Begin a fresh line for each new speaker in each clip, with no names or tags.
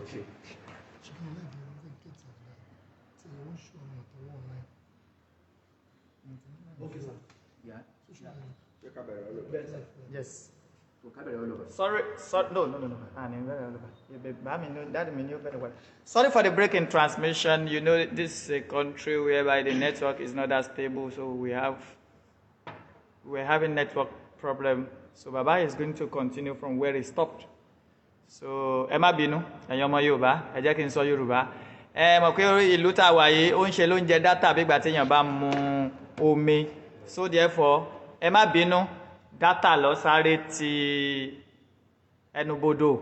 Okay.
Ṣé kí n live yẹn, mo fẹ́ get it live. Tí ẹ wọ́n show àwọn èèyàn tó wà online.
Okay, sir.
Yeah.
Social media.
Ṣé ká bẹ̀rẹ̀ all over?
Bẹ́ẹ̀ sir.
Yes.
So ká bẹ̀rẹ̀ all over.
Sorry, sorry, no. Ah, no, no, no, no. Bá mi ní, daddy mi ní ó bẹ̀rẹ̀ wá. Sorry for the break in transmission. You know, this is a country whereby the network is not that stable, so we're having network problem. So Baba is going to continue from where he stopped. So ẹ má bínú, ẹ̀yin ọmọ Yorùbá, ẹ jẹ́ kí n sọ Yorùbá. Ẹ mọ̀ pé ìlú tá a wà yìí, ó ń ṣe ló ń jẹ data bí ìgbà téèyàn bá mu omi. So therefore, ẹ má bínú, data lọ sáré ti ẹnubodò.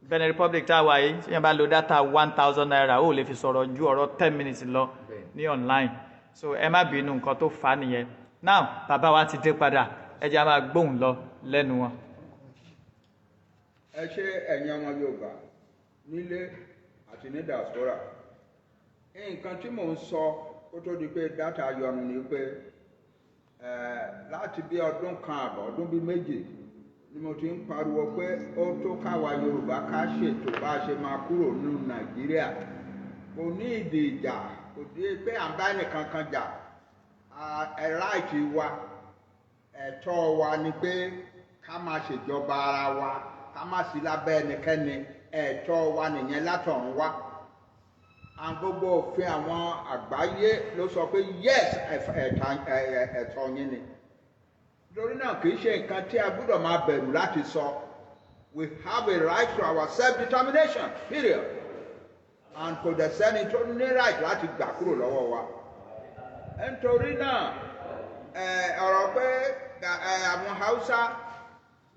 Benin Republic tá a wà yìí, téèyàn bá lo data ₦1,000, ó lè fi sọ̀rọ̀ ju ọ̀rọ̀ 10 minutes lọ ní online. So ẹ má bínú, nǹkan tó fà á nìyẹn. Now, bàbá wa ti dé padà, ẹ jẹ́ a máa gbóhùn lọ lẹ́nu wọn.
Ẹ ṣé, ẹ̀yin ọmọ Yorùbá nílé àti ní diaspora. Nǹkan tí mò ń sọ kó tó di pé data yọnu ni pé láti bí ọdún kan àbọ̀, ọdún bíi 2 ni mo ti ń pariwo pé ó tó káwa Yorùbá ká ṣètò bá a ṣe máa kúrò nínú Nàìjíríà. Kò ní ìdí ìjà, kò dé pé à ń bá ẹnìkan kan jà. Ẹ right wa, ẹ̀tọ́ wa ni pé ká máa ṣèjọba ara wa, ká má sí lábẹ́ ẹnikẹ́ni. Ẹ̀tọ́ wa nìyẹn látọ̀run wá. Àwọn gbogbo òfin àwọn àgbáyé ló sọ pé yes, ẹ̀tọ́ yín ni. Torí náà, kì í ṣe nǹkan tí a gbọ́dọ̀ máa bẹ̀rù láti sọ. We have a right to our self-determination, period, and kò dẹ̀ sẹ́ni tó ní right láti gbà kúrò lọ́wọ́ wa. Nítorí náà, ọ̀rọ̀ pé àwọn Haúsá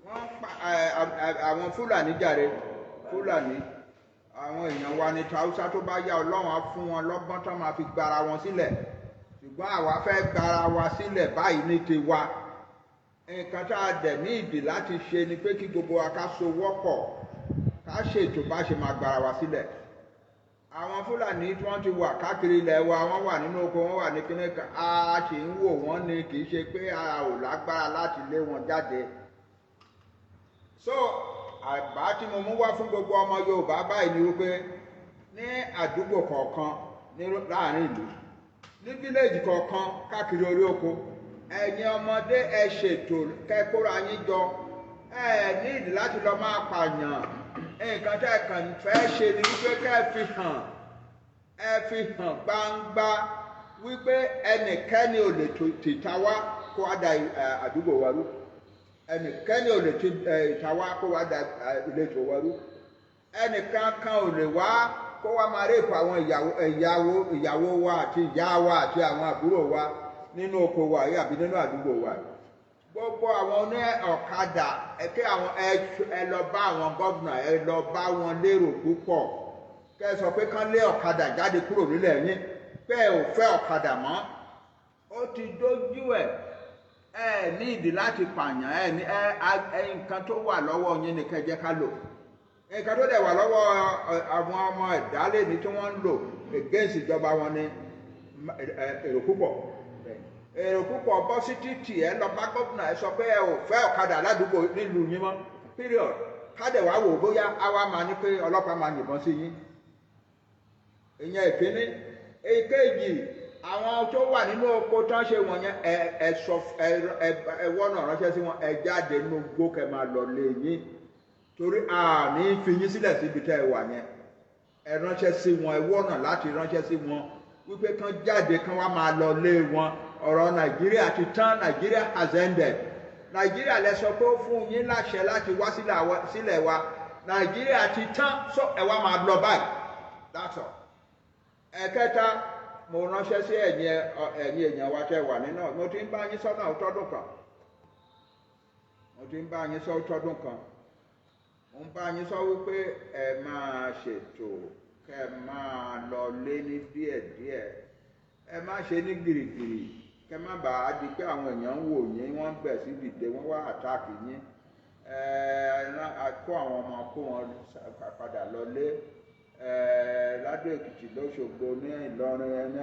wọ́n pa àwọn Fúlàní jàre, Fúlàní, àwọn èèyàn wa ní Haúsá, tó bá yá, Ọlọ́run á fún wọn lọ́gbọ́n tó máa fi gbara wọn sílẹ̀. Ṣùgbọ́n àwa fẹ́ gbara wa sílẹ̀ báyìí ní tiwa. Nǹkan tá a dẹ̀ ní ìdí láti ṣe ni pé kí gbogbo wa ká so wọ́pọ̀, ká ṣètò bá ṣe máa gbara wa sílẹ̀. Àwọn Fúlàní tí wọ́n ti wà káàkiri ilẹ̀ wa, wọ́n wà nínú oko, wọ́n wà ní kíní kan, a sì ń wò wọ́n ni. Kì í ṣe pé a ò lágbára láti lé wọn jáde. So àbá tí mo mú wá fún gbogbo ọmọ Yorùbá báyìí ni wípé ní àdúgbò kọ̀ọ̀kan, ní láàrin ìlú, ní village kọ̀ọ̀kan, káàkiri orí oko, ẹ̀yin ọmọdé, ẹ ṣètò kẹ́ kóra yín jọ. Ẹ ní ìdí láti lọ máa pààyàn. Nǹkan tẹ́ ẹ kàn fẹ́ ṣe ni wípé kẹ́ ẹ fi hàn, ẹ fi hàn gbangba wípé ẹnikẹ́ni ò lè tìta wá kó wá da àdúgbò wa rú, ẹnikẹ́ni ò lè ìta wá kó wá da ìletò wa rú, ẹnìkan kan ò lè wá kó wá máa rape àwọn ìyàwó wa àti ìyá wa àti àwọn àbúrò wa nínú oko wa yìí àbí nínú àdúgbò wa yìí. Gbogbo àwọn oní ọ̀kadà, ẹ kí àwọn ẹ lọ bá àwọn gómìnà, ẹ lọ bá wọn lérò púpọ̀, kẹ́ ẹ sọ pé kán lé ọ̀kadà jáde kúrò nílẹ̀ yín, pé ẹ ò fẹ́ ọ̀kadà mọ́. Ó ti dójú ẹ̀. Ẹ ní ìdí láti pààyàn. Ẹ ní ẹ nǹkan tó wà lọ́wọ́ yín ni kẹ́ jẹ́ ká lò. Nǹkan tó dẹ̀ wà lọ́wọ́ àwọn ọmọ ẹ̀dá lẹ́ni tí wọ́n ń lò against ìjọba wọn ni èrò púpọ̀. Èrò púpọ̀ bọ́ sí títì, ẹ lọ bá gómìnà, ẹ sọ pé ẹ ò fẹ́ ọ̀kadà ládùúgbò nílùú yín mọ́, period. Ká dẹ̀ wá wò ó bóyá àwa máa ní pé ọlọ́pàá máa yìnbọn sí yín. Ìyẹn ìkíní. Èkejì, àwọn tó wà nínú oko tán ṣe wọ̀nyẹn, ẹ ẹ sọ ẹ ẹ ẹ wọ́nà ránṣẹ́ sí wọn, ẹ jáde nínú igbó, kẹ́ máa lọ lé yín, torí àní fi yín sílẹ̀ síbi tẹ́ ẹ wà yẹn. Ẹ ránṣẹ́ sí wọn, ẹ wọ́nà láti ránṣẹ́ sí wọn wípé kán jáde, kán wá máa lọ lé wọn. Ọ̀rọ̀ Nàìjíríà ti tán. Nàìjíríà has ended. Nàìjíríà lẹ sọ pé ó fún yín láṣẹ láti wá sílẹ̀ wa. Nàìjíríà ti tán, so ẹ wá máa lọ báyìí. That's all. Ẹ̀kẹta, mo ránṣẹ́ sí ẹ̀yin èèyàn wa tẹ́ wà nínú. Mo ti ń bá yín sọ́nà tọ́dún kan, mo ti ń bá yín sọ tọ́dún kan. Mo ń bá yín sọ wípé ẹ máa ṣètò kẹ́ ẹ máa lọ lé ní díẹ̀díẹ̀. Ẹ má ṣe ní gìrìgìrì, kẹ́ má bàa di pé àwọn èèyàn ń wò yín, wọ́n ń bẹ̀ sí dìde, wọ́n wá attack yín. Ẹ kó àwọn ọmọ, kó wọn padà lọ lé Ládó Èkìtì, lọ́ṣogbo, ní Ìlọrin, ẹ ní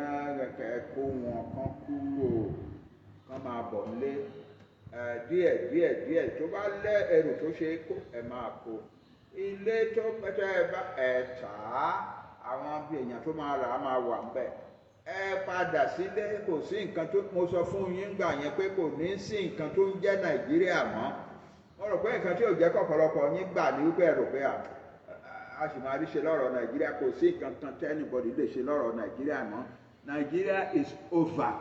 ẹ kó wọn kán kúrò, kán máa bọ̀ nílé díẹ̀ díẹ̀ díẹ̀. Tó bá lẹ́ ẹrù tó ṣe é kó, ẹ máa kó. Ilé tó pẹ́tẹ́ ẹ bá ẹ tà á, àwọn bí èèyàn tó máa rà á máa wà ńbẹ̀. Ẹ padà sílé. Kò sí nǹkan tó, mo sọ fún yín gbà yẹn pé kò ní sí nǹkan tó ń jẹ́ Nàìjíríà mọ́. Mo rò pé nǹkan tí ò jẹ́ kọ̀pọ̀lọpọ̀ yín gbà ní wípé ẹ rò pé a sì máa rí ṣe lọ́rọ̀ Nàìjíríà. Kò sí nǹkan kan tí anybody lè ṣe lọ́rọ̀ Nàìjíríà mọ́. Nàìjíríà is over,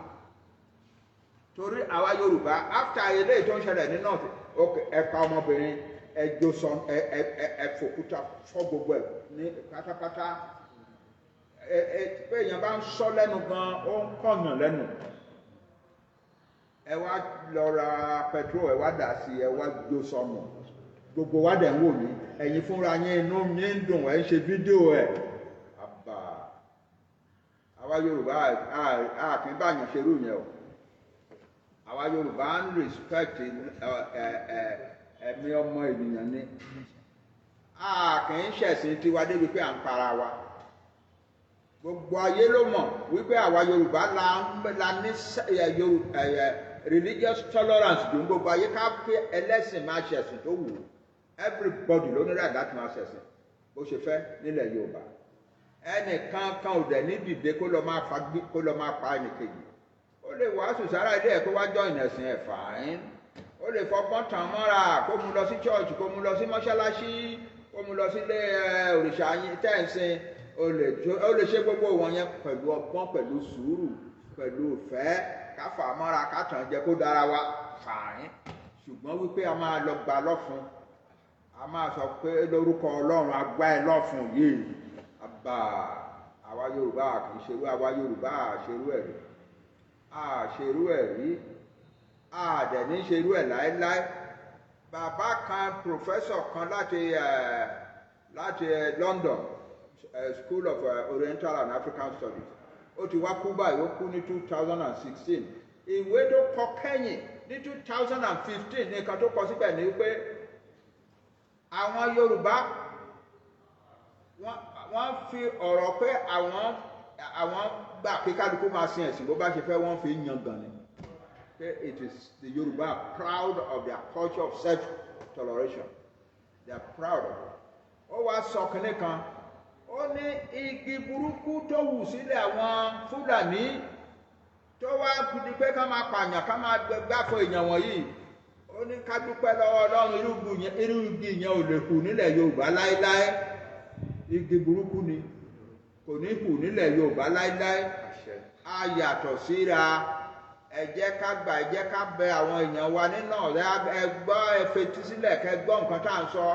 torí àwa Yorùbá, after eléyìí tó ń ṣẹlẹ̀ ní North, ok, ẹ pa ọmọbìnrin, ẹ jó sọ, ẹ fòkúta fọ́ gbogbo ẹ ní pátápátá. Ẹ pé èèyàn bá ń sọ lẹ́nu gan, ó ń kọ̀yàn lẹ́nu. Ẹ wá lọ ra petrol, ẹ wá dà sí, ẹ wá jó sọnù. Gbogbo wa dẹ̀ ń wò ní ẹ̀yin fúnra yín, inú yín ń dùn, ẹ̀ ń ṣe fídíò ẹ̀. Àbà, àwa Yorùbá, a kì í báyàn ṣerú yẹn o. Àwa Yorùbá ń respect ẹ̀mí ọmọ ènìyàn ni. A kì í ṣẹ̀sìn tiwa débi pé à ń para wa. Gbogbo ayé ló mọ̀ wípé àwa Yorùbá la ní religious tolerance dùn gbogbo ayé, ká pé ẹlẹ́sìn máa ṣẹ̀sìn tó wù ú. Everybody ló ní right láti máa ṣẹ̀sìn bó ṣe fẹ́ nílẹ̀ Yorùbá. Ẹnìkan kan ò dẹ̀ ní dìde kó lọ máa pa ẹnìkejì. Ó lè wàásù sára ilé ẹ̀, kó wá join ẹ̀sìn ẹ̀, fine. Ó lè fọgbọ́n tàn mọ́ra, kó mu lọ sí church, kó mu lọ sí mọ́ṣáláṣí, kó mu lọ sílé òrìṣà yín tẹ́ǹsìn. Ó lè ṣe gbogbo wọn yẹn pẹ̀lú ọgbọ́n, pẹ̀lú sùúrù, pẹ̀lú ìfẹ́, ká fà á mọ́ra, ká tàn jẹ kó dára wa, fine. Ṣùgbọ́n wípé a máa lọ gbà lọ́fun, a máa sọ pé lórúkọ Ọlọ́run agbá ẹ lọ́fun yìí, àbà, àwa Yorùbá kì í ṣerú. Àwa Yorùbá àṣerú ẹ̀ rí, àṣerú ẹ̀ rí, àdẹ̀ ní ṣerú ẹ̀ láéláé. Bàbá kan, professor kan láti London, School of Oriental and African Studies, ó ti wá kú báyìí. Ó kú ní 2016. Ìwé tó kọ kẹ́yìn ní 2015, ní nǹkan tó kọ síbẹ̀ ni pé àwọn Yorùbá, wọ́n fi ọ̀rọ̀ pé àwọn gbà pé kálukú máa sin ẹ̀sìn bó bá ṣe fẹ́, wọ́n fi ń yangàn ni, pé it is the Yorùbá are proud of their culture of self-toleration. They are proud of it. Ó wá sọ kinní kan, ó ní igi burúkú tó wù sílẹ̀ àwọn Fúlàní, tó wá di pé ká máa pààyàn, ká máa gbáfọ èèyàn wọ̀nyí, ó ní ká dúpẹ́ lọ́wọ́ Ọlọ́run, irú igi yẹn ò lè hù nílẹ̀ Yorùbá láéláé. Igi burúkú ni, kò ní hù nílẹ̀ Yorùbá láéláé. A yàtọ̀ síra. Ẹ jẹ́ ká gbà, ẹ jẹ́ ká bẹ àwọn èèyàn wa nínú ọ̀rẹ́. Ẹ gbọ́, ẹ fetí sílẹ̀ kẹ́ gbọ́ nǹkan tá à ń sọ.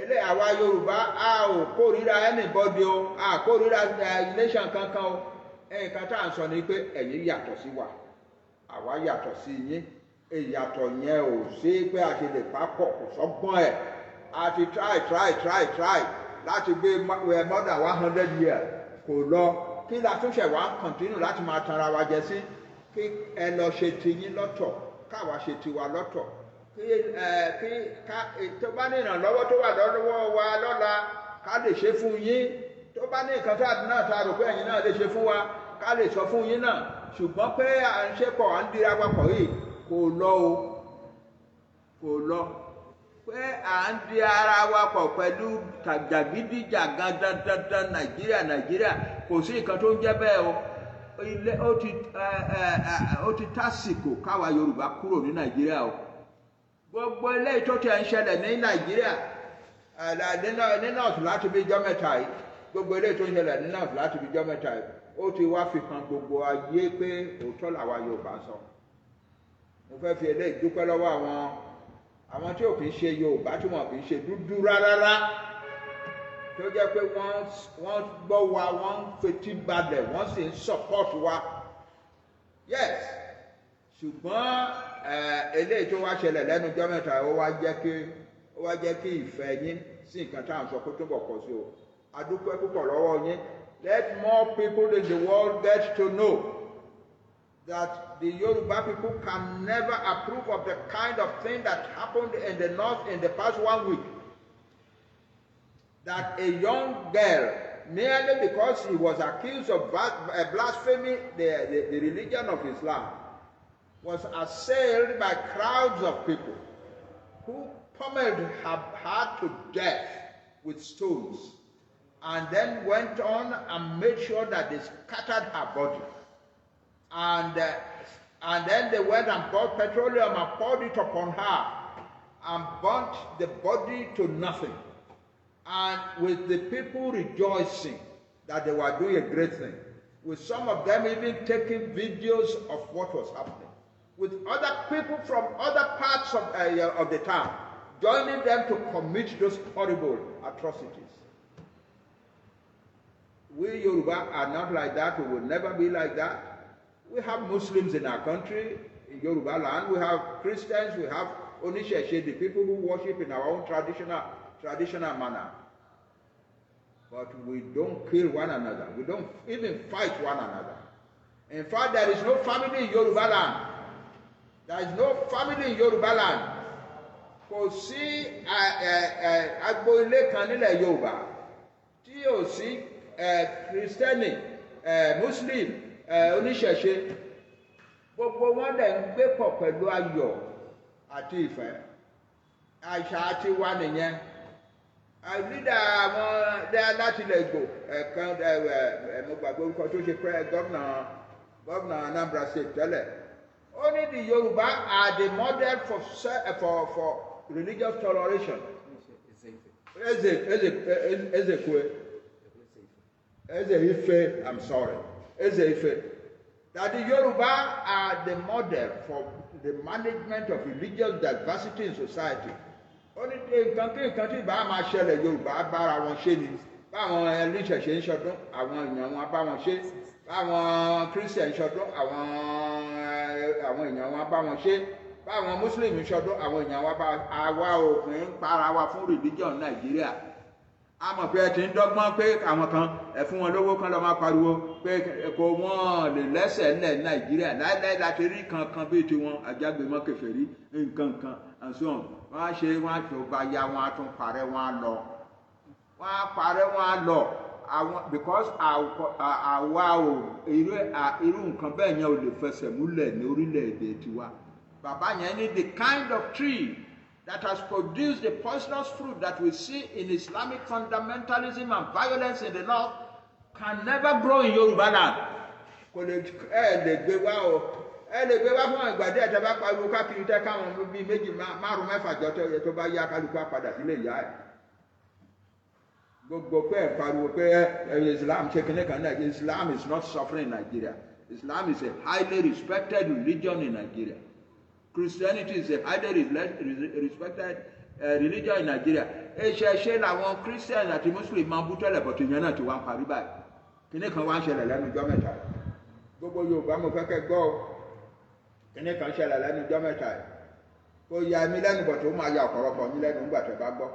Ilé àwa Yorùbá, a ò kórìíra anybody o, a kórìíra nation kankan o. Nǹkan tá à ń sọ ni pé ẹ̀yin yàtọ̀ sí wa, àwa yàtọ̀ sí yín. Ìyàtọ̀ yẹn ò sí pé a ṣe lè papọ̀, kò sọ́gbọ́n ẹ̀. A ti try, try, try, try láti gbé more than 100 years, kò lọ. Kí la tún ṣẹ̀ wá continue láti máa tanra wa jẹ sí? Kí ẹ lọ ṣe tiyín lọ́tọ̀, káwa ṣe tiwa lọ́tọ̀, kí ẹ kí ká tó bá ní ìrànlọ́wọ́ tó wà lọ́wọ́ wa lọ́la, ká lè ṣe fún yín. Tó bá ní nǹkan tá náà tá a rò pé ẹ̀yin náà lè ṣe fún wa, ká lè sọ fún yín náà. Ṣùgbọ́n pé à ń ṣe pọ̀, à ń dira papọ̀ yìí, kò lọ o, kò lọ. Pé à ń di ara wa pọ̀ pẹ̀lú jàgídíjàgan dandandan, Nàìjíríà, Nàìjíríà, kò sí nǹkan tó ń jẹ́ bẹ́ẹ̀ o. Ilé ó ti tásìkò káwa Yorùbá kúrò ní Nàìjíríà o. Gbogbo eléyìí tó ti ẹ̀ ń ṣẹlẹ̀ ní Nàìjíríà, ní North láti bí ijọ́ 3 yìí, gbogbo eléyìí tó ń ṣẹlẹ̀ ní North láti bí ijọ́ 3 yìí, ó ti wá fi hàn gbogbo ayé pé òótọ́ làwa Yorùbá ń sọ. Mo fẹ́ fi eléyìí dúpẹ́ lọ́wọ́ àwọn tí ò kì í ṣe Yorùbá, tí wọn kì í ṣe dúdú rárá, tó jẹ́ pé wọ́n gbọ́ wa, wọ́n ń fetí balẹ̀, wọ́n sì ń support wa, yes. Ṣùgbọ́n eléyìí tó wá ṣẹlẹ̀ lẹ́nu ọjọ́ 3, ó wá jẹ́ kí ìfẹ́ yín sí nǹkan tá à ń sọ kó túbọ̀ pọ̀ sí o. A dúpẹ́ púpọ̀ lọ́wọ́ yín. Let more people in the world get to know that the Yoruba people can never approve of the kind of thing that happened in the north in the past one week. That a young girl, merely because he was accused of blasphemy the religion of Islam, was assailed by crowds of people who pummeled her to death. with stones and then went on and made sure that they scattered her body. And then they went and bought petroleum and poured it upon her and burnt the body to nothing. And with the people rejoicing that they were doing a great thing, with some of them even taking videos of what was happening, with other people from other parts of the town joining them to commit those horrible atrocities. We Yoruba are not like that. We will never be like that. We have Muslims in our country, in Yoruba land. We have Christians. We have Oníṣẹ̀ṣe, the people who worship in our own traditional manner. But we don't kill one another. We don't even fight one another. In fact, there is no family in Yoruba land. There is no family in Yoruba land. Kò sí agbo ilé kan nílẹ̀ Yorùbá tí ò sí Kristẹni, Muslim, oníṣẹ̀ṣe. Gbogbo wọn dẹ̀ ń gbé pọ̀ pẹ̀lú ayọ̀ àti ìfẹ́. Àṣà tiwa nìyẹn. Leader àwọn láti ilẹ̀ Ìgbò ẹ̀kan, mo gbàgbé orúkọ tó ṣe pẹ́, gómìnà Anambra State tẹ́lẹ̀, ó ní the Yorùbá are the model for religious toleration. Eze Ezekwe, Eze Ife, I'm sorry, Eze Ife, that the Yoruba are the model for the management of religious diversity in society. Ó ní nǹkan kí nǹkan tí ìbá máa ṣẹlẹ̀, Yorùbá bára wọn ṣe ni. Báwọn ẹlẹ́ṣẹ̀ṣe ń ṣọdún, àwọn èèyàn wọn bá wọn ṣe. Báwọn Christian ṣọdún, àwọn èèyàn wọn bá wọn ṣe. Báwọn Muslim ṣọdún, àwọn èèyàn wọn bá. Àwa ò kì í para wa fún religion Nàìjíríà. A mọ̀ pé ẹ ti ń dọ́gbọ́n pé àwọn kan, ẹ fún wọn lówó kan lọ́ máa pariwo pé kò wọ́n lè lẹ́sẹ̀ ńlẹ̀ Nàìjíríà láíláí láti rí kankan bíi tiwọn, àjágbémọ́ kèfèrí, nǹkan kan and so on. Wọ́n á ṣe, wọ́n á tó bá ya, wọ́n á tún parẹ́, wọ́n á lọ, wọ́n á parẹ́, wọ́n á lọ àwọn, because àwa ò irú nǹkan bẹ́ẹ̀ yẹn ò lè fẹsẹ̀ múlẹ̀ ní orílẹ̀-èdè tiwa. Bàbá yẹn ní the kind of tree that has produced the poisonous fruit that we see in Islamic fundamentalism and violence in the north can never grow in Yoruba land. Kò lè, ẹ lè gbé wá o, ẹ lè gbé wá fún ìgbà díẹ̀. Tẹ́ bá pariwo káàkiri, tẹ́ káwọn bíi méjì, márùn, mẹ́fà jọ, tẹ́ tó bá yá, kálukú á padà sílé ìyá ẹ̀. Gbogbo pé ẹ pariwo pé ẹ Islam ṣe kíní kan náà, Islam is not suffering in Nigeria. Islam is a highly respected religion in Nigeria. Christianity is a highly respected religion in Nigeria. Ìṣẹ̀ṣe làwọn Christians àti Muslim máa ń bú tẹ́lẹ̀, but ìyẹn náà ti wá ń parí báyìí. Kíní kan wá ń ṣẹlẹ̀ lẹ́nu ọjọ́ mẹ́ta yìí. Gbogbo Yorùbá, mo fẹ́ kẹ́ gbọ́ o. Kíní kan ṣẹlẹ̀ lẹ́nu ọjọ́ mẹ́ta yìí, kò ya èmi lẹ́nu, but ó máa ya ọ̀pọ̀lọpọ̀ yín lẹ́nu nígbà tẹ́ bá gbọ́.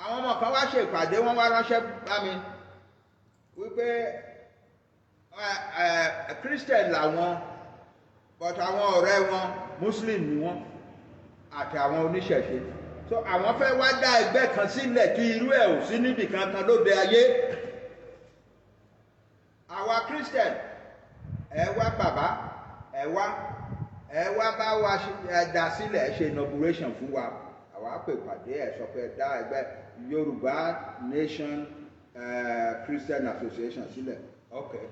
Àwọn ọmọ kan wá ṣe ìpàdé, wọ́n wá ránṣẹ́ bá mi wípé Christian làwọn, but àwọn ọ̀rẹ́ wọn Muslim ni wọ́n àti àwọn oníṣẹ̀ṣe, so àwọn fẹ́ wá dá ẹgbẹ́ kan sílẹ̀ tí irú ẹ̀ ò sí níbì kankan lóde ayé. Àwa Christian, ẹ wá, bàbá, ẹ wá bá wa ẹ dá sílẹ̀, ẹ ṣe inauguration fún wa. Àwa pè pàdé, ẹ sọ pé ẹ dá ẹgbẹ́ Yorùbá Nation Christian Association sílẹ̀. Okay,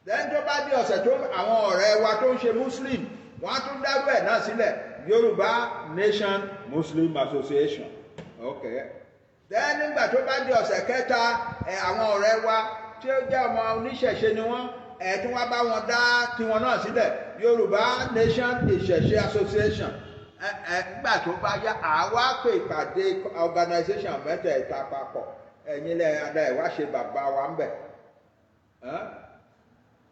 then tó bá di ọ̀sẹ̀ tó, àwọn ọ̀rẹ́ wa tó ń ṣe Muslim, wọ́n á tún dárú ẹ̀ náà sílẹ̀, Yorùbá Nation Muslim Association. Okay, then nígbà tó bá di ọ̀sẹ̀ kẹta, ẹ àwọn ọ̀rẹ́ wa tí ó jẹ́ ọmọ oníṣẹ̀ṣe ni wọ́n, ẹ̀ tún wá bá wọn dá tiwọn náà sílẹ̀, Yorùbá Nation Ìṣẹ̀ṣe Association. Ẹ nígbà tó bá yá, àwa pè ìpàdé organisation mẹ́tẹ̀ẹ̀ta papọ̀. Ẹ̀yin lẹ́ ẹ̀ wá ṣe bàbá wa ń bẹ̀.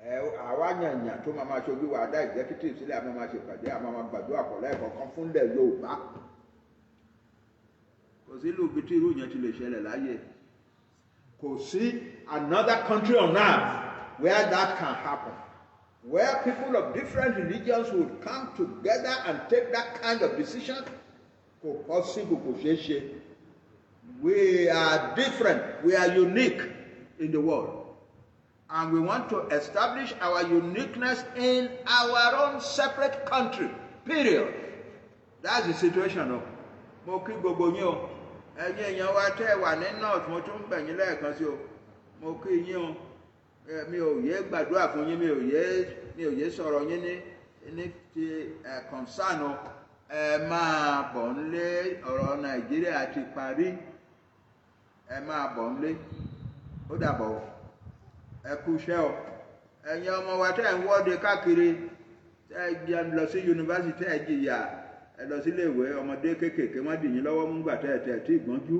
Ẹ àwa yànyàn tó máa ma ṣojú wa, dá executive sílẹ̀, a máa ma ṣe ìpàdé, a máa ma gbàdúrà pọ̀ lẹ́ẹ̀kọ̀ọ̀kan fúnlẹ̀ Yorùbá. Kò sí ìlú ibi tí irú yẹn ti lè ṣẹlẹ̀ láyé. Kò sí another country on earth where that can happen, where people of different religions would come together and take that kind of decision. Kò possible, kò ṣeé ṣe. We are different, we are unique in the world, and we want to establish our uniqueness in our own separate country, period. That's the situation o. Mo kí gbogbo yín o. Ẹ̀yin èèyàn wa tẹ́ ẹ wà ní north, mo tún bẹ̀ yín lẹ́ẹ̀kan sí o, mo kí yín o. Mi ò yé gbàdúrà fún yín, mi ò yé sọ̀rọ̀ yín ní ti ẹ concern o. Ẹ máa bọ̀ nílé, ọ̀rọ̀ Nàìjíríà ti parí, ẹ máa bọ̀ nílé. Ó dàbọ̀ o, ẹ kú iṣẹ́ o. Ẹ̀yin ọmọ wa tẹ́ ẹ̀ ń wọ́de káàkiri, tẹ́ ẹ jẹ́ lọ sí yunifásitì, tẹ́ ẹ jìyà, ẹ lọ sílé ìwé, ọmọdé kéékèèké wọ́n dì yín lọ́wọ́ mú gbà tẹ́ ẹ tẹ́ ẹ tí ìgbọ́njú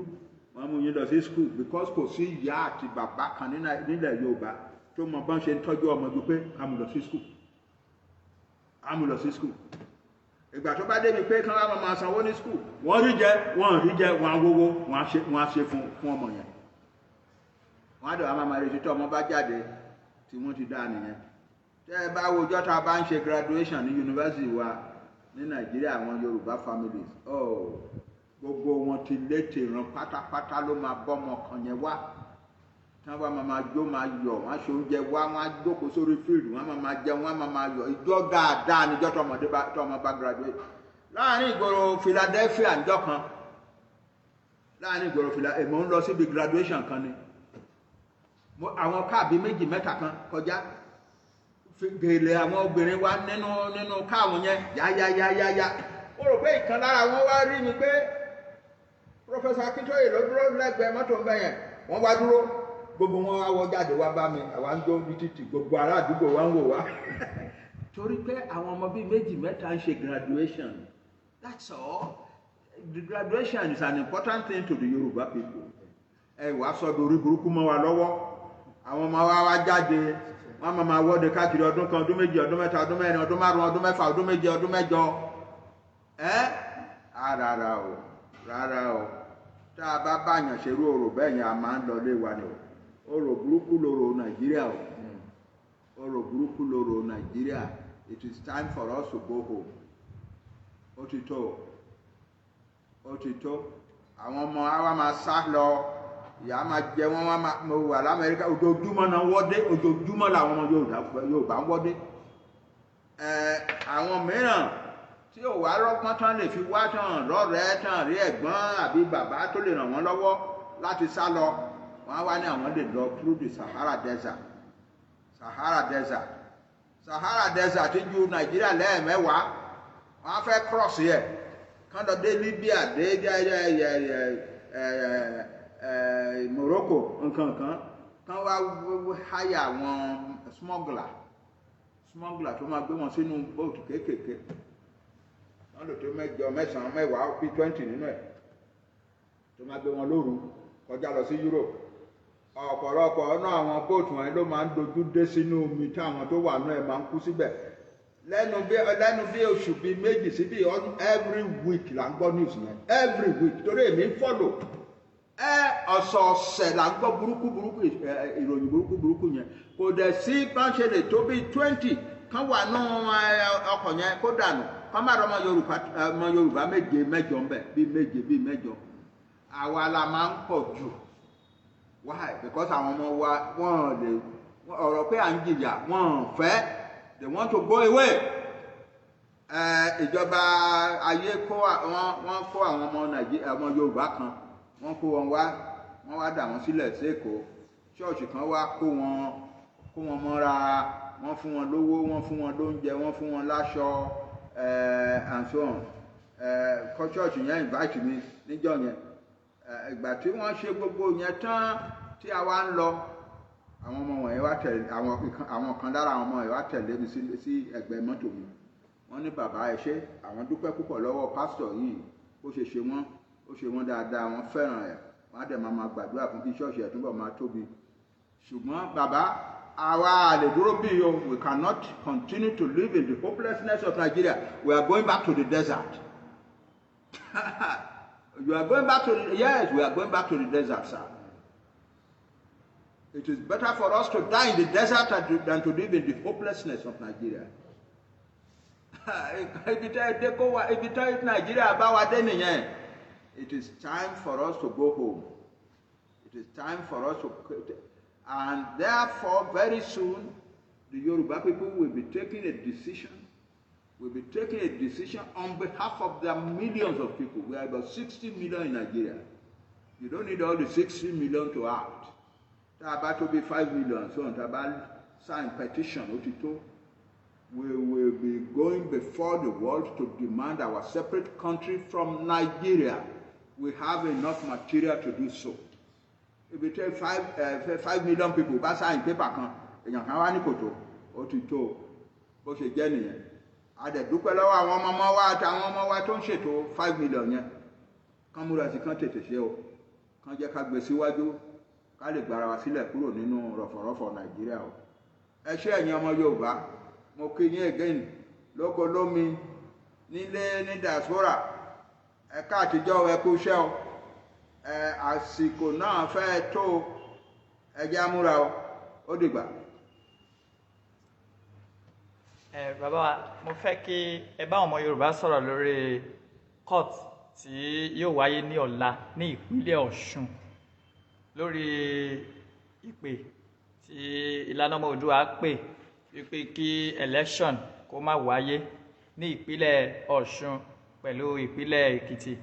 wọ́n mú yín lọ sí school, because kò sí ìyá àti bàbá kan nílẹ̀ Yorùbá tó mọ bọ́n ṣe ń tọ́jú ọmọ ju pé ká mú lọ sí school, ká mú lọ sí school. Ìgbà tó bá débi pé kí wọ́n máa sanwó ní school, wọ́n rí jẹ, wọ́n rí jẹ, wọ́n á wówó, wọ́n á ṣe fún ọmọ yẹn. Wọ́n á dẹ̀ wọ́n á máa retí tó ọmọ bá jáde tí wọ́n ti dá nìyẹn. Tẹ́ ẹ bá wo ọjọ́ tá a bá ń ṣe graduation ní yunifásitì wa ní Nàìjíríà, àwọn Yorùbá families, oh, gbogbo wọn ti létè ràn pátápátá ló máa bọ́mọ kan yẹn wá, tí wọ́n bá máa jó, máa yọ̀, wọ́n á ṣe oúnjẹ wá, wọ́n á jókòó sórí field, wọ́n á máa jẹun, wọ́n á máa yọ̀. Ìjọ dáadáa níjọ́ tọmọdé bá tọmọ bá graduate. Láàrin ìgboro Philadelphia níjọ́ kan, láàrin ìgboro Philadelphia, mo ń lọ síbi graduation kan ni àwọn káàbí méjì mẹ́ta kan kọjá, gèlè àwọn obìnrin wa nínú káwọn yẹn yáyáyáyá. Mo rò pé ìkan lára wọn wá rí mi pé Professor Akintoye ló dúró lẹ́gbẹ̀ẹ́ mọ́tò ń bẹ̀ yẹn. Wọ́n wá dúró, gbogbo wọn wá wọ jáde wá bá mi. Àwa ń jó ní títì, gbogbo ará àdúgbò wa ń wò wá torí pé àwọn ọmọ bíi méjì mẹ́ta ń ṣe graduation. That's all. The graduation is an important thing to the Yoruba people. Ẹ wàá sọ dorí burúkú mọ́ wa lọ́wọ́. Àwọn ọmọ wa wá jáde, wọ́n máa wọ́de káàkiri ọdún 1, ọdún 2, ọdún 3, ọdún 4, ọdún 5, ọdún 6, ọdún 7, ọdún 8. Ẹ rárá o, rárá o. Tá a bá báyàn ṣerú orò bẹ́ẹ̀ yẹn, a máa ń lọ lé wa ni o. Orò burúkú lorò Nàìjíríà o, orò burúkú lorò Nàìjíríà. It is time for us to go home. Ó ti tó, ó ti tó. Àwọn ọmọ wa máa sá lọ, ìyá máa jẹ wọn. Wá máa mo wà lamẹ́ríkà, ojoojúmọ́ náà wọ́dé, ojoojúmọ́ làwọn ọmọ Yorùbá ń wọ́dé. Ẹ àwọn mìíràn tí ò wá rọ́gbọ́n tán lè fi wá tán lọ́rẹ̀ẹ́ tán rí ẹ̀gbọ́n àbí bàbá tó lè ràn wọ́n lọ́wọ́ láti sá lọ, wọ́n á wá ní àwọn lè lọ through the Sahara Desert. Sahara Desert, Sahara Desert ti ju Nàìjíríà lẹ́ẹ̀mẹ́wàá. Wọ́n á fẹ́ cross yẹ kán lọ dé Libya, dé ẹ Morocco, nǹkan kan, kán wá háyà àwọn smuggler tó máa gbé wọn sínú bóòtù kéékèèké. Wọ́n lò tó mẹ́jọ, mẹ́sàn-án, mẹ́wàá, bíi 20 nínú ẹ̀, tó máa gbé wọn lóru kọjá lọ sí Europe. Ọ̀pọ̀lọpọ̀ ọ̀nà àwọn bóòtù wọn ló máa ń dojú dé sínú omi, tí àwọn tó wà nú ẹ̀ máa ń kú síbẹ̀. Lẹ́nu bí oṣù bíi 2 síbi, every week là ń gbọ́ news yẹn, every week, torí èmi ń follow ẹ. Ọ̀sọ̀ọ̀sẹ̀ là ń gbọ́ burúkú burúkú, ìròyìn burúkú burúkú yẹn. Kò dẹ̀ sí bá ń ṣe lè tó bíi 20 kán wà nù ọkọ̀ yẹn kó dànù, kán má rọ ọmọ Yorùbá méje, mẹ́jọ ń bẹ̀, bíi méje, bíi mẹ́jọ. Àwa la máa ń pọ̀ jù. Why? Because àwọn ọmọ wa, wọ́n lè ọ̀rọ̀ pé à ń jìyà, wọ́n fẹ́, they want to go away. Ìjọba ayé kó wọ́n kó àwọn ọmọ Nàìjíríà, ọmọ Yorùbá kan, wọ́n kó wọn wá, wọ́n wá dà wọ́n sílẹ̀ sí Èkó. Ṣọ́ọ̀ṣì kan wá kó wọn mọ́ra, wọ́n fún wọn lówó, wọ́n fún wọn lóúnjẹ, wọ́n fún wọn láṣọ and so on. Kọ́ ṣọ́ọ̀ṣì yẹn invite mi níjọ́ yẹn. Ìgbà tí wọ́n ṣe gbogbo yẹn tán tí a wá ń lọ, àwọn ọmọ wọ̀nyí wá tẹ̀lé, àwọn kan lára àwọn ọmọ yẹn wá tẹ̀lé mi sí ẹgbẹ́ mọ́tò mi. Wọ́n ní, "Bàbá, ẹ ṣé, àwọn dúpẹ́ púpọ̀ lọ́wọ́ pásítọ̀ yìí. Ó ṣe ṣe wọ́n, ó ṣe wọ́n dáadáa, wọ́n fẹ́ràn ẹ̀, wọ́n á dẹ̀ máa gbàdúrà fún kí ṣọ́ọ̀ṣì ẹ̀ túbọ̀ máa tóbi. Ṣùgbọ́n bàbá, àwa lè dúró bí o. We cannot continue to live in the hopelessness of Nigeria. We are going back to the desert." You are going back to the, yes, we are going back to the desert, sir. It is better for us to die in the desert than to live in the hopelessness of Nigeria. Ibi tẹ́ ẹ dé kó wa, ibi tẹ́ Nàìjíríà bá wa dé nìyẹn. It is time for us to go home. It is time for us to, and therefore very soon the Yoruba people will be taking a decision, will be taking a decision on behalf of the millions of people. We are about 60 million in Nigeria. You don't need all the 60 million to act. Tá a bá tó bí 5 million, so tá a bá sign petition, ó ti tó. We will be going before the world to demand our separate country from Nigeria. We have enough material to do so. Ibi tẹ 5 million people bá sign paper kan, èèyàn kan wá ní kòtò, ó ti tó. Bó ṣe jẹ́ nìyẹn. A dẹ̀ dúpẹ́ lọ́wọ́ àwọn ọmọ ọmọ wa àtàwọn ọmọ wa tó ń ṣètò 5 million yẹn. Kán múra sí, kán tètè ṣe o, kán jẹ́ ká gbé síwájú, ká lè gbára wa sílẹ̀ kúrò nínú rọ̀fọ̀rọ̀fọ̀ Nàìjíríà o. Ẹ ṣé, ẹ̀yin ọmọ Yorùbá. Mo kí yín again, lóko, lómi, nílé, ní diaspora. Ẹ ká àtijọ́, ẹ kú iṣẹ́ o. Ẹ àsìkò náà fẹ́ tó o. Ẹ jẹ́ á múra o. Ó dìgbà.
Ẹ bàbá wa, mo fẹ́ kí ẹ bá ọmọ Yorùbá sọ̀rọ̀ lórí court tí yóò wáyé ní ọ̀la ní ìpínlẹ̀ Ọ̀ṣun, lórí ìpè tí Ìlànà Ọmọ Oòduà pè wípé kí election kó má wáyé ní ìpínlẹ̀ Ọ̀ṣun pẹ̀lú ìpínlẹ̀ Èkìtì.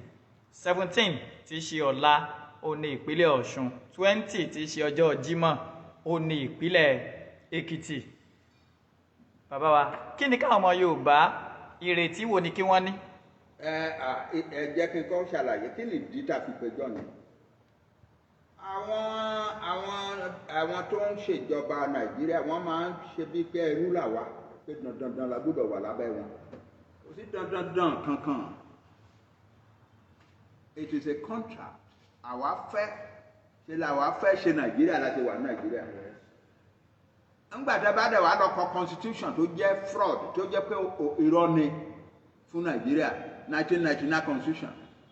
17 tí í ṣe ọ̀la, ó ní ìpínlẹ̀ Ọ̀ṣun. 20 tí í ṣe ọjọ́ Jímọ̀, ó ní ìpínlẹ̀ Èkìtì. Bàbá wa, kí ni káwọn ọmọ Yorùbá, ìrètí wo ni kí wọ́n ní?
Ẹ à, ẹ jẹ́ kí n kọ́ ṣàlàyé kí ni ìdí tá a fi péjọ ni. Àwọn tó ń ṣèjọba Nàìjíríà, wọ́n máa ń ṣe bíi pé ẹrú là wá, pé dandandan la gbọ́dọ̀ wà lábẹ́ wọn. Kò sí dandandan kankan. It is a contract. Àwa fẹ́ ṣe làwa fẹ́ ṣe Nàìjíríà láti wà ní Nàìjíríà. Ńgbà tá a bá dẹ̀ wá lọ kọ constitution tó jẹ́ fraud, tó jẹ́ pé irọ́ ni fún Nàìjíríà, 1999 constitution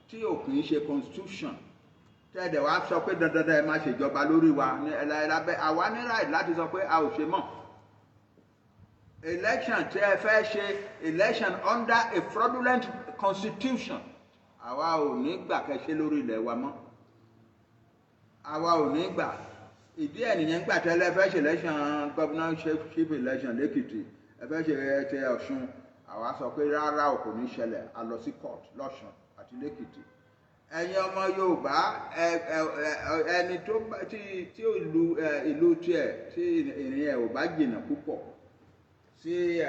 tí ò kì í ṣe constitution, tẹ́ẹ̀dẹ̀ wá sọ pé dandandan ẹ máa ṣèjọba lórí wa ní ẹ̀lábẹ́, àwa ní right láti sọ pé a ò ṣe mọ́. Election tí ẹ fẹ́ ṣe, election under a fraudulent constitution, àwa ò ní gbà kẹ́ ṣe lórí ilẹ̀ wa mọ́. Àwa ò ní gbà. Ìdí ẹ̀ nìyẹn. Gbà tẹ́lẹ̀ fẹ́ ṣe election, governorship election lẹ́kìtì, ẹ fẹ́ ṣe ẹ ti Ọ̀ṣun, àwa sọ pé rárá o, kò ní ṣẹlẹ̀. A lọ sí court lọ́ṣun àti lẹ́kìtì. Ẹ̀yin ọmọ Yorùbá, ẹ ẹ ẹ ẹni tó bá tí tí ìlú ẹ ìlú tiẹ̀ tí ìrìn ẹ̀ ò bá jìnnà púpọ̀ sí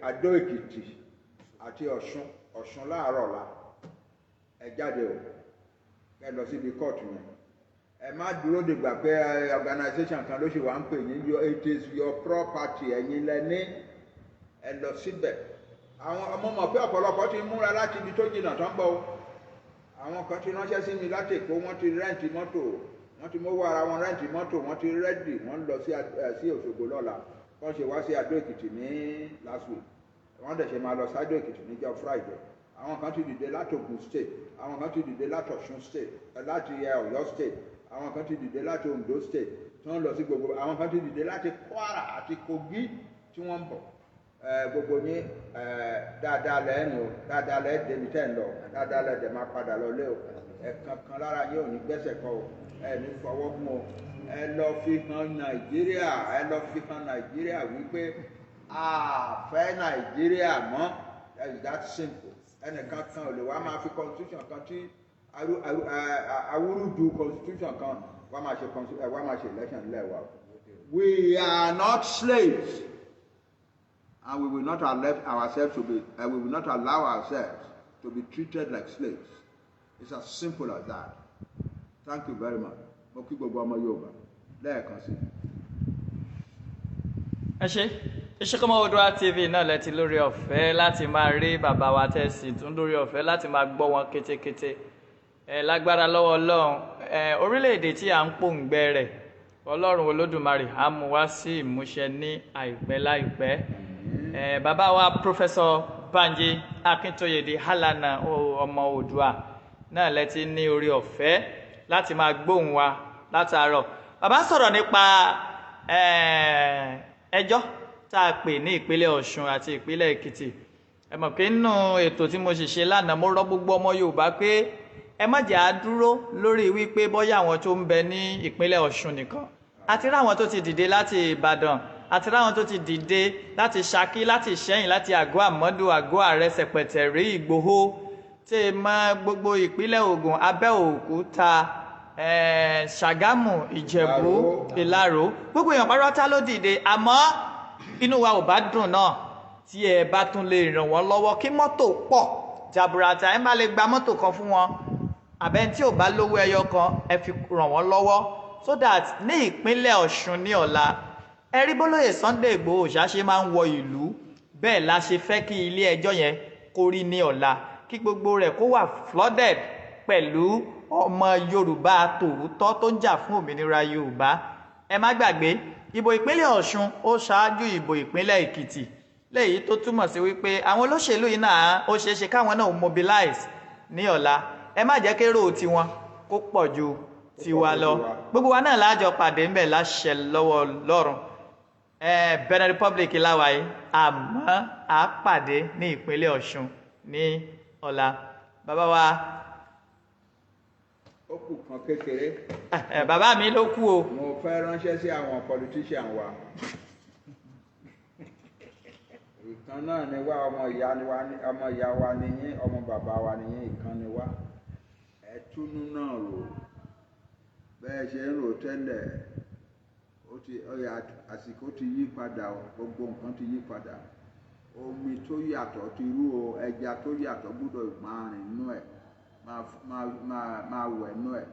Adó Èkìtì àti Ọ̀ṣun, Ọ̀ṣun láàárọ̀ ọ̀la, ẹ jáde o, kẹ́ lọ síbi kóòtù yẹn. Ẹ má dúró dìgbà pé organisation kan ló ṣì wá ń pè yín. It is your property. Ẹ̀yin lẹ ní. Ẹ lọ síbẹ̀. Àwọn ọmọ mọ̀ pé ọ̀pọ̀lọpọ̀ ti múra láti ibi tó jìnnà tó ń bọ̀ o. Àwọn kan ti ránṣẹ́ sí mi láti Èkó. Wọ́n ti rent mọ́tò, wọ́n ti mówó ara wọn rent mọ́tò, wọ́n ti ready, wọ́n ń lọ sí Òṣogbo lọ́la. Wọ́n ṣe wá sí Adó Èkìtì ní last week, wọ́n dẹ̀ ṣe máa lọ sí Adó Èkìtì níjọ́ Friday. Àwọn kan ti dìde láti Ògùn State, àwọn kan ti dìde láti Ọ̀ṣun State, láti Ọ̀yọ́ State, àwọn kan ti dìde láti Ondo State tí wọ́n lọ sí gbogbo, àwọn kan ti dìde láti Kwara àti Kogi tí wọ́n ń bọ̀. Gbogbo yín, dáadáa lẹ́nu o, dáadáa lẹ́ débi tẹ́ ń lọ, dáadáa lẹ́ dẹ̀ máa padà lọ lé o. Ẹ kankan lára yín ò ní gbẹ́sẹ̀ kọ o, ẹ ní fọwọ́ gún o. Ẹ lọ fi hàn Nàìjíríà, ẹ lọ fi hàn Nàìjíríà wípé a fẹ́ Nàìjíríà mọ́. That is that simple. Ẹnìkan kan ò lè wá máa fi constitution kan tí awúrúdu constitution kan wá máa ṣe election nílẹ̀ wa. We are not slaves and we will not allow ourselves to be treated like slaves. It's as simple as that. Thank you very much. Mo kí gbogbo ọmọ Yorùbá lẹ́ẹ̀kan sí.
Ẹ ṣe. Ìṣèkọ́mọ Oòduà TV náà lẹ ti lórí ọ̀fẹ́ láti máa rí bàbá wa, tẹ̀sí tún lórí ọ̀fẹ́ láti máa gbọ́ wọn kétékété. Ẹ lágbára lọ́wọ́ Ọlọ́run, ẹ orílẹ̀-èdè tí à ń pòǹgbẹ rẹ̀, Ọlọ́run Olódùmarè á mú wá sí ìmúṣẹ ní àìpẹ́ láìpẹ́. Ẹ bàbá wa, Professor Banji Akíntóyè di Hálànà ọmọ Oòduà náà lẹ ti ní orí ọ̀fẹ́ láti máa gbóhùn wa látàárọ̀. Bàbá sọ̀rọ̀ nípa ẹjọ́ tá a pè ní ìpínlẹ̀ Ọ̀ṣun àti ìpínlẹ̀ Èkìtì. Ẹ mọ̀ pé nínú ètò tí mo sì ṣe lánàá, mo rọ gbogbo ọmọ Yorùbá pé ẹ má jẹ́ á dúró lórí wípé bóyá àwọn tó ń bẹ ní ìpínlẹ̀ Ọ̀ṣun nìkan. Àti ráwọn tó ti dìde láti Ìbàdàn, àti ráwọn tó ti dìde láti Ṣakí, láti Ìṣẹ́yìn, láti Àgọ́ Àmọ́dù, Àgọ́ Ààrẹ, Sẹ̀pẹ̀tẹ̀rí, Ìgbòho, tẹ́ mọ́ gbogbo ìpínlẹ̀ Ògùn, Abẹ́òkúta, Ṣàgámù, Ìjẹ̀bú, Ìlaró, gbogbo èèyàn pátá ló dìde. Àmọ́ inú wa ò bá dùn náà tí ẹ bá tún lè ràn wọ́n lọ́wọ́ kí mọ́tò pọ̀ jaburata. Ẹ má lè gba mọ́tò kan fún wọn, àbẹ́ tí ò bá lówó ẹyọ kan ẹ fi ràn wọ́n lọ́wọ́, so that ní ìpínlẹ̀ Ọ̀ṣun ní ọ̀la, ẹ rí bólóyè Sunday Igboho ṣáṣe máa ń wọ ìlú, bẹ́ẹ̀ la ṣe fẹ́ kí ilé ẹjọ́ yẹn kó rí ní ọ̀la, kí gbogbo rẹ̀ kó wà flooded pẹ̀lú ọmọ Yorùbá tòótọ́ tó ń jà fún òmìnira Yorùbá. Ẹ má gbàgbé, ìbò ìpínlẹ̀ Ọ̀ṣun ó ṣáájú ìbò ìpínlẹ̀ Èkìtì, léyìí tó túmọ̀ sí wípé àwọn olóṣèlú yìí náà ó ṣeé ṣe káwọn náà mobilize ní ọ̀la. Ẹ má jẹ́ kérò tiwọn kó pọ̀ ju tiwa lọ. Gbogbo wa náà lájọ pàdé ńbẹ̀ láṣẹ lọ́wọ́ Ọlọ́run. Benin Republic láwa yìí, àmọ́ a pàdé ní ìpínlẹ̀ Ọ̀ṣun ní ọ̀la. Bàbá wa,
Ó kù kan kékeré.
Bàbá mi ló kú o.
Mo fẹ́ ránṣẹ́ sí àwọn politician wa. Ìkan náà ni wá, ọmọ ìyá ni wá, ọmọ ìyá wa ni yín, ọmọ bàbá wa ni yín, ìkan ni wá. Ẹ túnú náà rò bẹ́ẹ̀ ṣe ń rò tẹ́lẹ̀. Ó ti ọyà, àsìkò ti yí padà o, gbogbo nǹkan ti yí padà. Omi tó yàtọ̀ ti rú o, ẹja tó yàtọ̀ gbúdọ̀ máa rìn nínú ẹ̀, máa wẹ̀ nínú ẹ̀.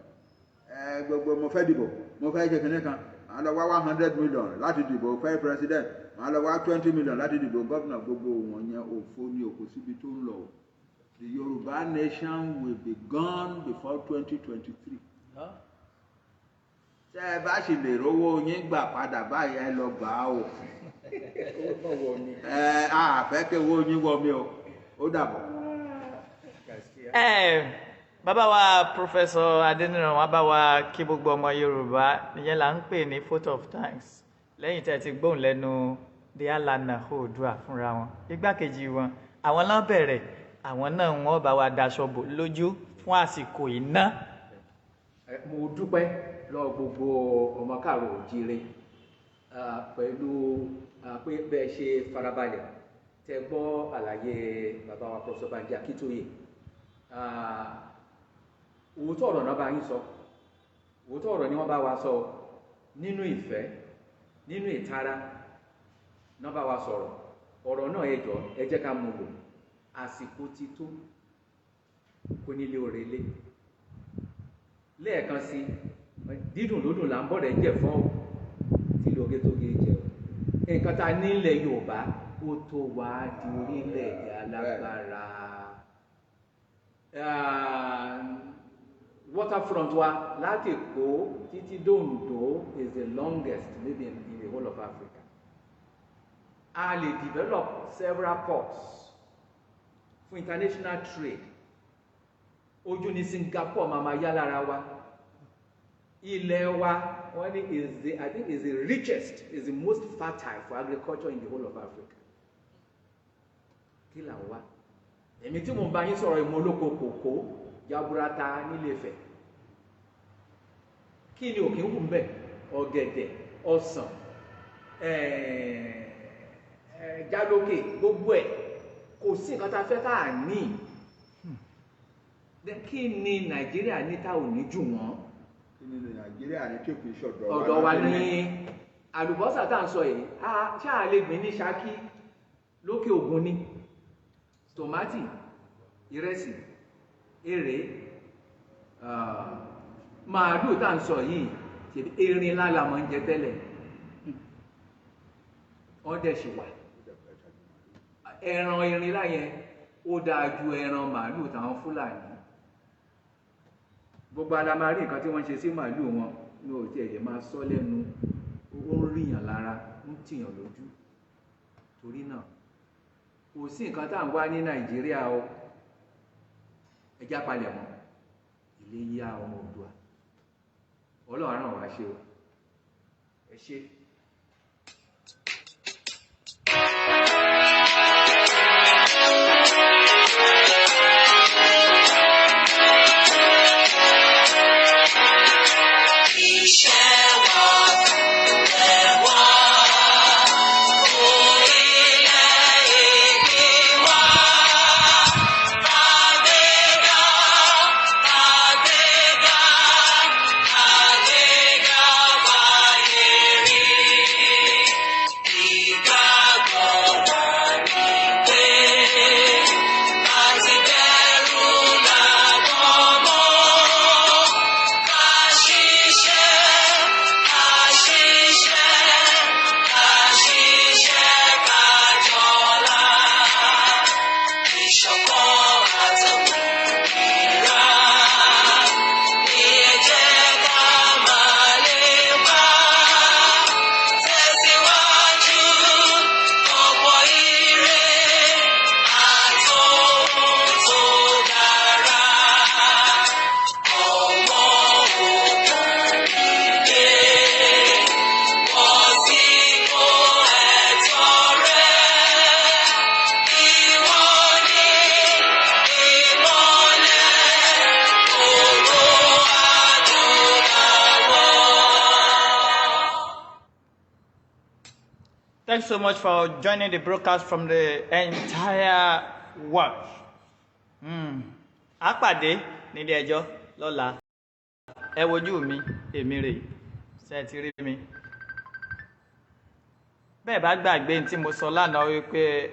Ẹ gbogbo mo fẹ́ dìbò, mo fẹ́ ṣe kìnìún kan, màá lọ wá 100 million láti dìbò fẹ́ president, màá lọ wá 20 million láti dìbò gómìnà. Gbogbo wọn yẹn, òfo ni, òkú síbi tó ń lọ o. The Yorùbá nation will be gone before 2023. Tẹ́ ẹ bá sì lè rówó yín gbà padà báyìí, ẹ lọ gbà á o. Ẹ á fẹ́ kí owó yín wọ mi o. Ó dàbọ̀.
Ẹ bàbá wa, Professor Adéníran, wá bá wa kí gbogbo ọmọ Yorùbá. Ìyẹn là ń pè ní vote of thanks, lẹ́yìn tẹ́ ẹ ti gbóhùn lẹ́nu the Alana Oòduà fúnra wọn, igbákejì wọn. Àwọn náà bẹ̀rẹ̀, àwọn náà wọ́n bá wa daṣọ bò lójú fún àsìkò iná.
Mo dúpẹ́ lọ́wọ́ gbogbo ọmọ káàrọ̀ òjíire pẹ̀lú pé bẹ́ẹ̀ ṣe farabalẹ̀ tẹ́ gbọ́ àlàyé bàbá wa, Professor Banji Akíntóyè. Òótọ́ ọ̀rọ̀ náà bá yín sọ, òótọ́ ọ̀rọ̀ ni wọ́n bá wa sọ. Nínú ìfẹ́, nínú ìtara náà bá wa sọ̀rọ̀. Ọ̀rọ̀ náà, ẹ jọ̀ọ́, ẹ jẹ́ ká mú lò. Àsìkò ti tó kó nílé òrèlé lẹ́ẹ̀kan sí. Dídùn lódùn là ń bọ̀ rẹ̀ jẹ̀ fún ọ tí lóge tó gé jẹ o. Nǹkan tá a nílẹ̀ Yorùbá, ó tó wá di orílẹ̀-èdè alágbára. Waterfront wa láti Èkó títí dòǹdó is the longest maybe in the whole of Africa. A lè develop several ports fún international trade. Ojú ní Singapore máa ma yá lára wa. Ilẹ̀ wa, wọ́n ní is the, I think, is the richest, is the most fertile for agriculture in the whole of Africa. Kí là ń wá? Èmi tí mo ń bá yín sọ̀rọ̀, ìmọ̀ olóko kòkó jaburata nílé Ifẹ̀. Kí ni òkè ń wù ń bẹ̀? Ọ̀gẹ̀dẹ̀, ọsàn, jálókè, gbogbo ẹ̀. Kò sí nǹkan tá a fẹ́ tá a ní. Then kí ni Nàìjíríà ní tá ò ní jù wọ́n?
Kí ni Nàìjíríà ní tí kì í ṣọ̀dọ̀
Ọ̀dọ̀ wa
láti
ní àlùbọ́sà tá à ń sọ yìí, ṣáà lè gbìn ní Ṣakí, lókè Ògùn ni tòmátì, ìrẹsì, èrè, màálù tá à ń sọ yìí, ṣèbí erin ńlá la máa ń jẹ tẹ́lẹ̀, wọ́n dẹ̀ ṣì wà. Ẹran erin láyẹn, ó dáa ju ẹran màálù táwọn Fúlàní. Gbogbo ala máa rí nǹkan tí wọ́n ṣe sí màálù wọn ní òtí ẹ̀jẹ̀ máa sọ lẹ́nu, ó ń ríyàn lára, ń tìyàn lójú. Torí náà, kò sí nǹkan tá à ń wá ní Nàìjíríà o. Ẹ já palẹ̀ mọ́ ilé yá, ọmọ Oòduà. Ọlọ́run á ràn wá ṣe o. Ẹ ṣé.
Iṣẹ́ wa ẹ̀ wá, orílẹ̀-èdè wa, kàgbéga.
Thanks so much for joining the broadcast from the entire world. A pàdé nílé ẹjọ́ lọ́la. Ẹ wojú mi, èmi rè, ṣe ti rí mi? Bẹ́ẹ̀ bá gbàgbé tí mo sọ lánàá wípé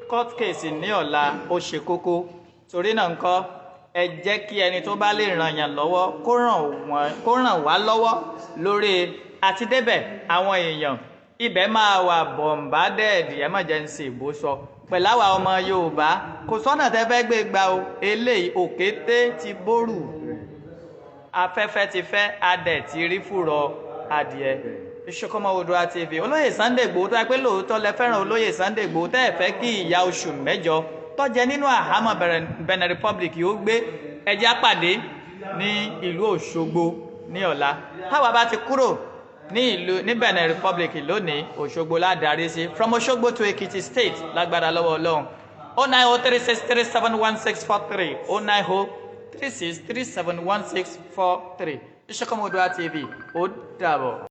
court case ní ọ̀la, ó ṣe kókó. Torí náà ńkọ́, ẹ jẹ́ kí ẹni tó bá lè ràn yàn lọ́wọ́ kó ràn wá lọ́wọ́ lórí àti débẹ̀. Àwọn èèyàn ibẹ̀ máa wà bombarded, ẹ má jẹ́ ń ṣe ìbò sọ pẹ̀lú àwa ọmọ Yorùbá. Kò sọ́nà tẹ́ fẹ́ gbé gbà o. Eléyìí, òkété ti bórù, afẹ́fẹ́ ti fẹ́, adẹ̀ ti rí fùrọ̀ adìẹ. Ìṣọ̀kan Oòduà TV, olóyè Sunday Igboho, tó yẹ pé lóòótọ́ lẹ fẹ́ràn olóyè Sunday Igboho, tẹ́ ẹ fẹ́ kí ìyà oṣù 8 tó jẹ nínú àhámọ́ Benin Republic yóò gbé, ẹ jẹ́ á pàdé ní ìlú Òṣogbo ní ọ̀la. Táwa bá ti kúrò ní ìlú ní Benin Republic lónìí, Òṣogbo la darí sí, from Òṣogbo to Ekiti State, lágbára lọ́wọ́ Ọlọ́run. 09036371643, 09036371643. Ìṣọ̀kan Oòduà TV, ó dàbọ̀.